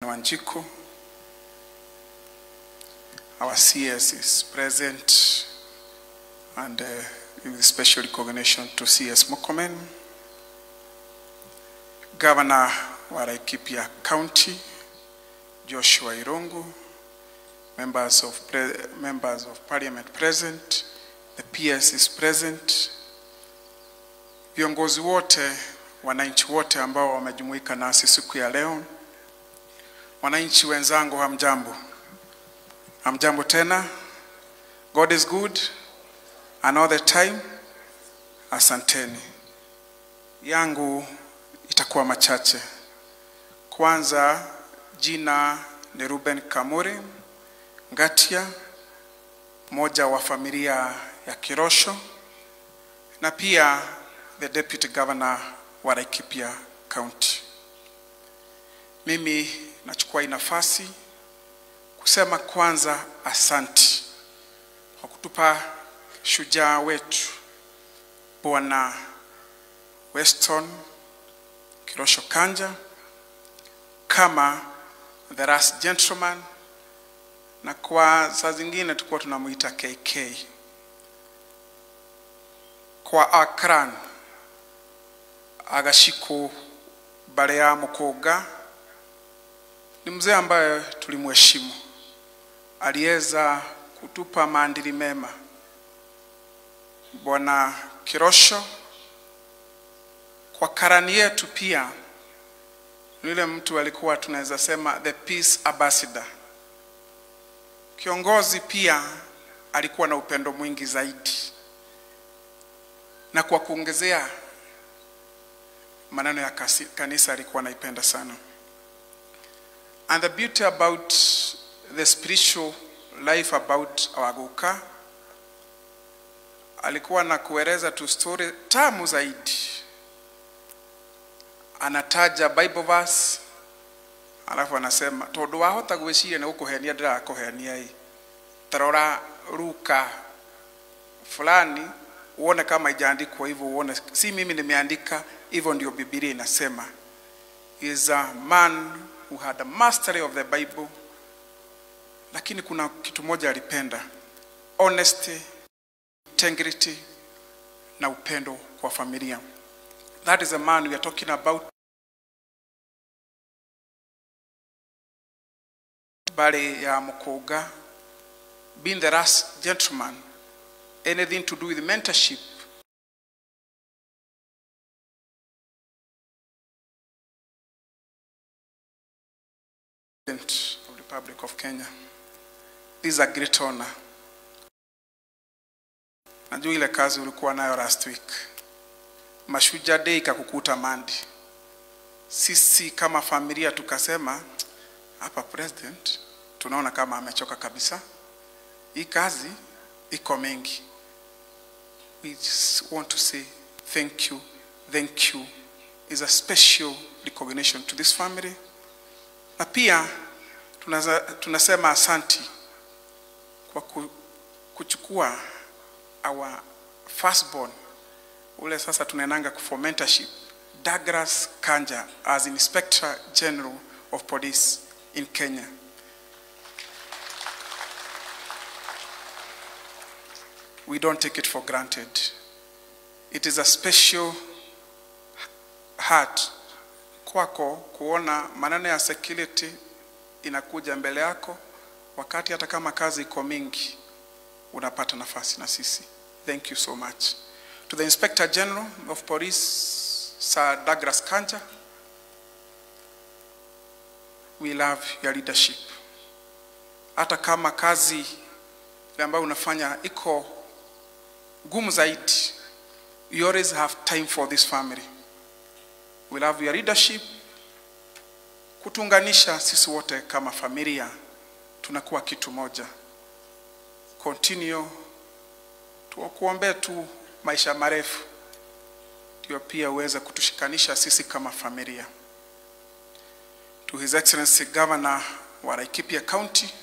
Wanjiku, our CS is present, and with special recognition to CS Murkomen, Governor wa Laikipia County, Joshua Irungu, members of Parliament present, the PS is present, viongozi wote, wananchi wote ambao wamejumuika nasi siku ya leo. Wananchi wenzangu, hamjambo? Hamjambo tena? God is good and all the time. Asanteni. Yangu itakuwa machache. Kwanza, jina ni Ruben Kamuri Ngatia, mmoja wa familia ya Kirosho na pia the Deputy Governor wa Laikipia County. Mimi nachukua nafasi kusema kwanza asanti kwa kutupa shujaa wetu Bwana Weston Kirosho Kanja kama the last gentleman, na kwa saa zingine tulikuwa tunamuita KK. Kwa Akran Agashiko Barea Mukoga ni mzee ambaye tulimheshimu, aliweza kutupa maadili mema. Bwana Kirosho kwa karani yetu pia yule mtu alikuwa tunaweza sema the peace ambassador. Kiongozi pia alikuwa na upendo mwingi zaidi. Na kwa kuongezea maneno ya kanisa alikuwa anaipenda sana. And the beauty about the spiritual life about our Guka, alikuwa na kueleza tu story tamu zaidi. Anataja Bible verse, alafu anasema tondu wahota gwiciria ni gukuhenia ndirakuhenia i tarora Luka fulani uone kama ijaandikwa hivyo, uone si mimi nimeandika hivyo, ndio Biblia inasema. Is a man who had a mastery of the Bible, lakini kuna kitu moja alipenda: honesty, integrity na upendo kwa familia. That is a man we are talking about. Bale ya Mukoga, being the last gentleman, anything to do with mentorship, of the Republic of Kenya. This is a great honor. Najua ile kazi ulikuwa nayo last week, Mashujaa Day ikakukuta Mandi. Sisi kama familia tukasema hapa president tunaona kama amechoka kabisa, hii kazi iko mengi. We just want to say thank you, thank you. Is a special recognition to this family. Na pia tunasema asanti kwa kuchukua our firstborn ule sasa tunaenanga for mentorship, Douglas Kanja as Inspector General of Police in Kenya. We don't take it for granted. It is a special heart kwako kuona maneno ya security inakuja mbele yako wakati hata kama kazi iko mingi unapata nafasi na sisi. Thank you so much. To the Inspector General of Police, Sir Douglas Kanja, we love your leadership. Hata kama kazi ambayo unafanya iko gumu zaidi, you always have time for this family. We love your leadership. Kutunganisha sisi wote kama familia, tunakuwa kitu moja. Continue, tukuombe tu maisha marefu, ndio pia uweze kutushikanisha sisi kama familia. To His Excellency Governor wa Laikipia County,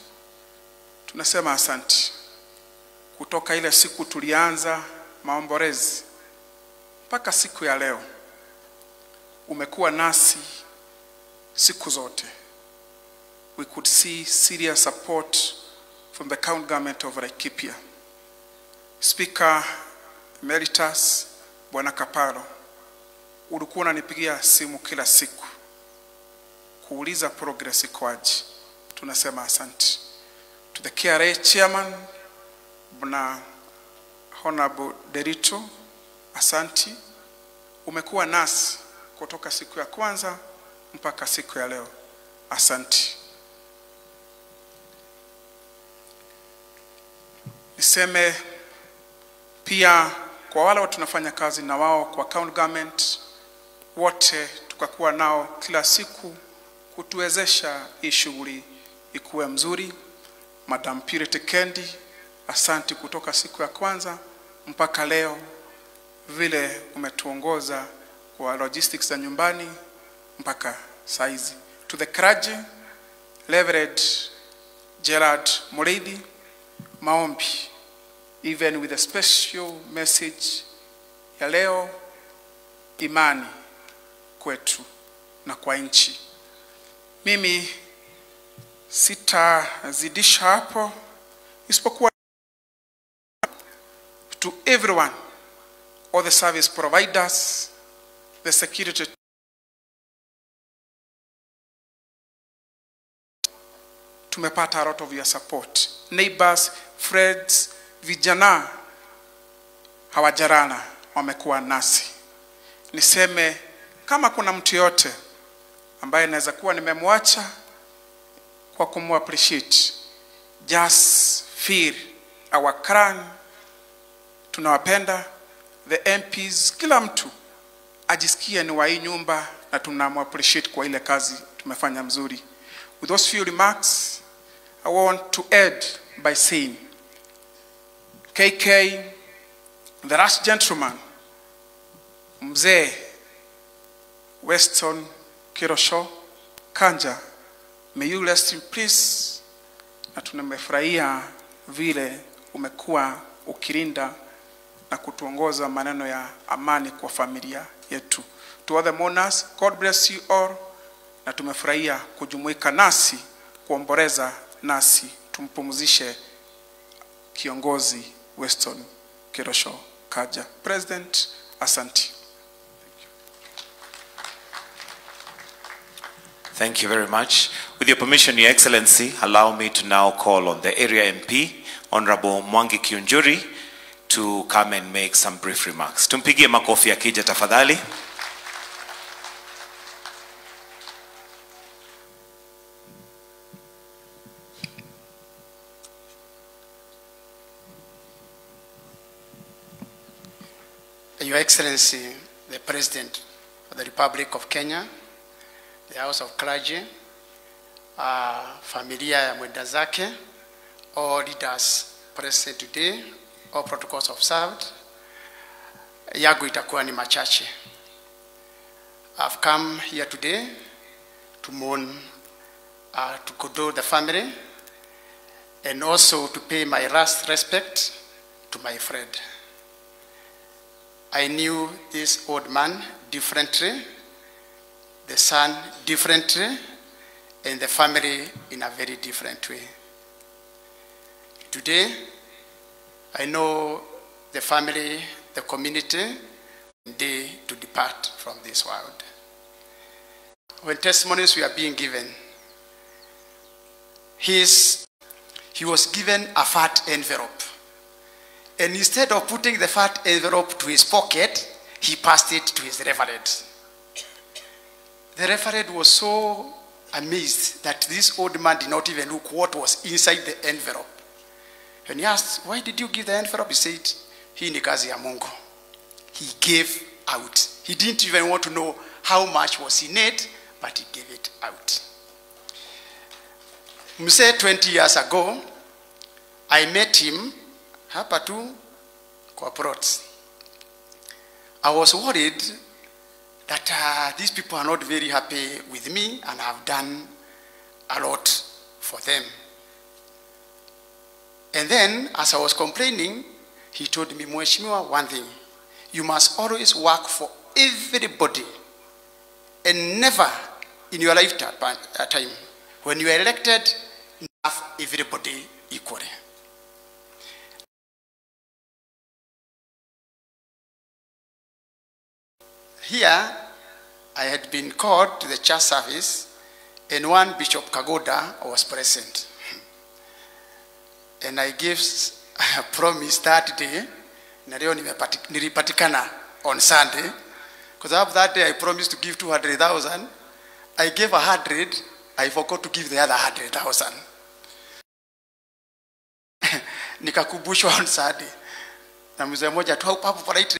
tunasema asante. Kutoka ile siku tulianza maombolezi mpaka siku ya leo, umekuwa nasi siku zote. We could see serious support from the county government of Laikipia. Speaker Emeritus Bwana Kaparo, ulikuwa unanipigia simu kila siku kuuliza progress ikoaje. Tunasema asante. To the KRA chairman Bwana Honorable Derito, asanti. Umekuwa nasi kutoka siku ya kwanza mpaka siku ya leo. Asanti. Niseme pia kwa wale watu tunafanya kazi na wao kwa county government, wote tukakuwa nao kila siku kutuwezesha hii shughuli ikuwe mzuri. Madam Purity Kendi, asanti kutoka siku ya kwanza mpaka leo, vile umetuongoza kwa logistics za nyumbani mpaka saizi. To the clergy, Reverend Gerard Mureithi, maombi, even with a special message ya leo, imani kwetu na kwa nchi. Mimi sitazidisha hapo, isipokuwa to everyone, all the service providers, the security, tumepata a lot of your support. Neighbors, friends, vijana hawajarana wamekuwa nasi. Niseme kama kuna mtu yote ambaye naweza kuwa nimemwacha kwa kumu appreciate, just feel our clan, tunawapenda. The MPs, kila mtu ajisikie ni wa hii nyumba na tunamu appreciate kwa ile kazi tumefanya mzuri. With those few remarks, I want to add by saying, KK, the last gentleman, Mzee Weston Kirosho Kanja, may you rest in peace. Na tumefurahia vile umekuwa ukilinda na kutuongoza maneno ya amani kwa familia yetu. To other mourners, God bless you all. Na tumefurahia kujumuika nasi, kuomboleza nasi, tumpumzishe kiongozi Weston Kirosho Kanja. President, asante. Thank you very much. With your permission, Your Excellency, allow me to now call on the area MP, Honorable Mwangi Kiunjuri, to come and make some brief remarks. Tumpigie makofi akija tafadhali. Your Excellency, the President of the Republic of Kenya, the House of Clergy, familia ya mwenda zake, all leaders present today, all protocols observed, yangu itakuwa ni machache. I've come here today to mourn, to condole the family, and also to pay my last respect to my friend. I knew this old man differently, the son differently, and the family in a very different way. Today, I know the family, the community, day to depart from this world. When testimonies were being given, he was given a fat envelope. And instead of putting the fat envelope to his pocket, he passed it to his reverend. The reverend was so amazed that this old man did not even look what was inside the envelope. And he asked, why did you give the envelope? He said, hii ni kazi ya Mungu. He gave out. He didn't even want to know how much was in it, but he gave it out. Mzee, 20 years ago, I met him hapa tu kwa plots. I was worried that these people are not very happy with me and I've done a lot for them. And then, as I was complaining, he told me, Mheshimiwa, one thing. You must always work for everybody. And never in your lifetime, When you are elected, serve everybody equally. Here, I had been called to the church service, and one Bishop Kagoda was present. And I gave a promise that day, na leo nilipatikana on Sunday, because that day I promised to give 200,000. I gave 100, I forgot to give the other 100,000. Nikakumbushwa on Sunday. Na mzee mmoja tu hapo hapo right.